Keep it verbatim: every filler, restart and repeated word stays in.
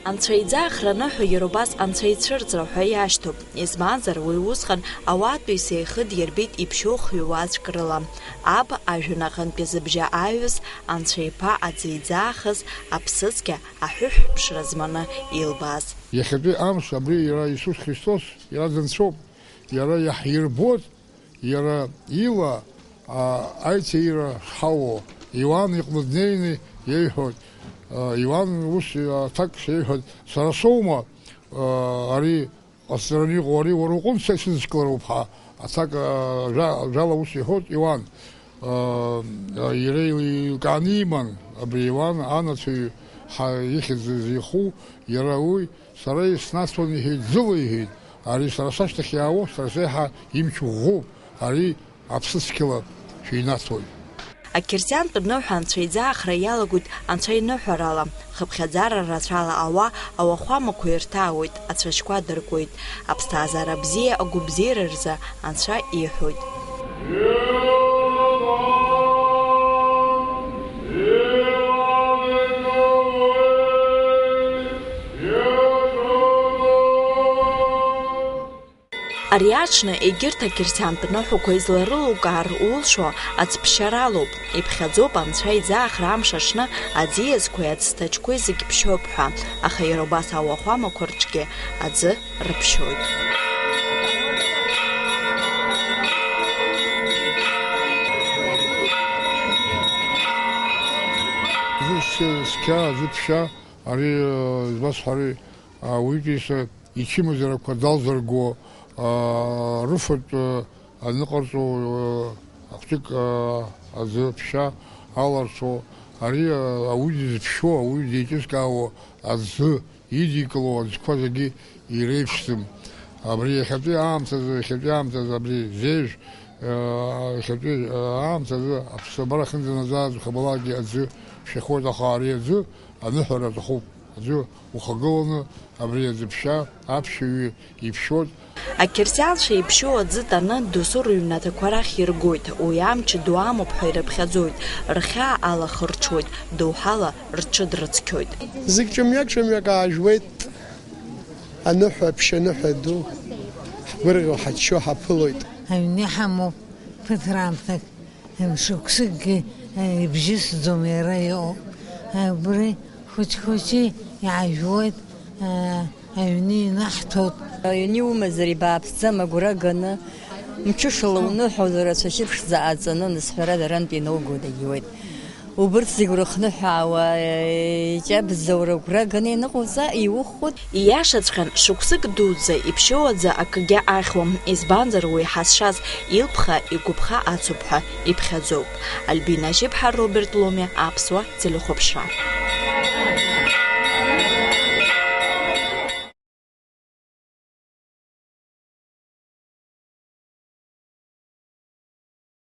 Анцәа иӡаахра аныҳәа иара убас анцәа ицәырҵра ҳәа иашьҭоуп, избанзар, уи усҟан ауаатәыҩса ихы дирбеит иԥшьоу хҩы уааҵәк рыла. Аб ажәҩан аҟынтәи зыбжьы ааҩыз, анцәа иԥа аӡы иӡаахыз, аԥсыцқьа аҳәыҳә ԥшра зманы илбааз. Иахьатәи амш абри иара Иисус Христос иара дынцәоуп, иара иаҳирбоит, иара ила, а, аиҭеира шҳауо, Иоанн иҟны днеины иеиҳәоит, а, Иоанн ус аҭак шиҳәоз, сара соума, а, ари ҟасҵараны иҟоу, ари уара уҟынтә са исыдыскылароуп ҳәа, аҭак, а, жа-, ажәала ус иҳәоит Иоанн. А, а, иара еилкааны иман абри Иоанн анацәаҩы ҳа ихьӡ зиху, иара уи, сара иснаҭон, иҳәеит, ӡыла, иҳәеит, ари сара сашьҭахь иаауа, сара сеиҳа имч ӷәӷәоуп, ари аԥсыцқьала шәинаҭоит. Ақьырсиантә ныҳәа анцәа иӡаахра иалагоит анцәа иныҳәарала, хыԥхьаӡара рацәала ауа ауахәамақәа ирҭаауеит, ацәашьқәа адыркуеит, аԥсҭазаара бзиа агәабзиара рзы анцәа иҳәоит. Ари аҽны егьырҭ ақьырсиантә ныҳәақәа изларылукаар улшо аӡә ԥшьаралоуп. Иԥхьаӡоуп анцәа иӡаахра амш аҽны аӡиасқәеи ацҭаџьқәеи зегь ԥшьоуп ҳәа, аха иара убас ауахәамақәа рҿгьы аӡы рыԥшьоит. Аӡы цқьа, аӡы ԥшьа, ари, э, избасҳәари, ауаҩытәыҩса ичымазарақәа далзырго, аа, рыфатә, аа, аныҟарҵо, аа, ахәыҷык, аа, аӡы ԥшьа аларҵо, ари, аа, ауаҩы дызԥшьо, ауаҩы деиҿызкаауа аӡы идикыло аӡқәа зегьы иреиԥшӡам. Абри иахьатәи аамҭазы, иахьатәи аамҭазы абри зеижә, аа, иахьатәи, аа, аамҭазы аԥсабара ахьынӡанаӡааӡо хабалакгьы аӡы ԥшьахоит, аха ари аӡы аныҳәара аҭахуп. Аӡәы ухагыланы абри аӡыԥшьа аԥшьаҩы иԥшьоит. Ақьырсианцәа иԥшьоу аӡы таны досу рыҩнаҭақәа рахь иргоит, уи амч ду амоуп ҳәа ирыԥхьаӡоит, рхьаа алахырҽуеит, доуҳала рҽыдрыцқьоит. Зегь ҿамҩа-ҿамҩак аажәуеит, аныҳәа, аԥшьаныҳәа ду, ҳгәырӷьо, ҳаччо ҳаԥылоит. Аҩны иҳамоуп ԥыҭраамҭак. Шықәсыкгьы, э, ибжьысӡом иара иҟоуп. Э, убри хәыҷ-хәыҷы иаажәуеит, э, аҩны инаҳҭоит. Аҩны иумазар ибааԥсӡам агәра ганы, мҽышала уныҳәозар, ацәашьы ԥшӡа ҟаҵаны, ҳәарада, арантә инауго дагьиуеит. Убырҭ зегь урыхныҳәаауа, э, иҷабзаура агәра ганы ианыҟауҵа, иухәоит. Ииашаҵәҟьан, шықәсык дуӡӡа иԥшьоу аӡы акгьы ахьуам, избанзар, уи ҳазшаз илԥха, игәыԥха ацуп ҳәа иԥхьаӡоуп. Альбина Жьыԥҳа, Роберт Ломи, Аԥсуа телехәаԥшра.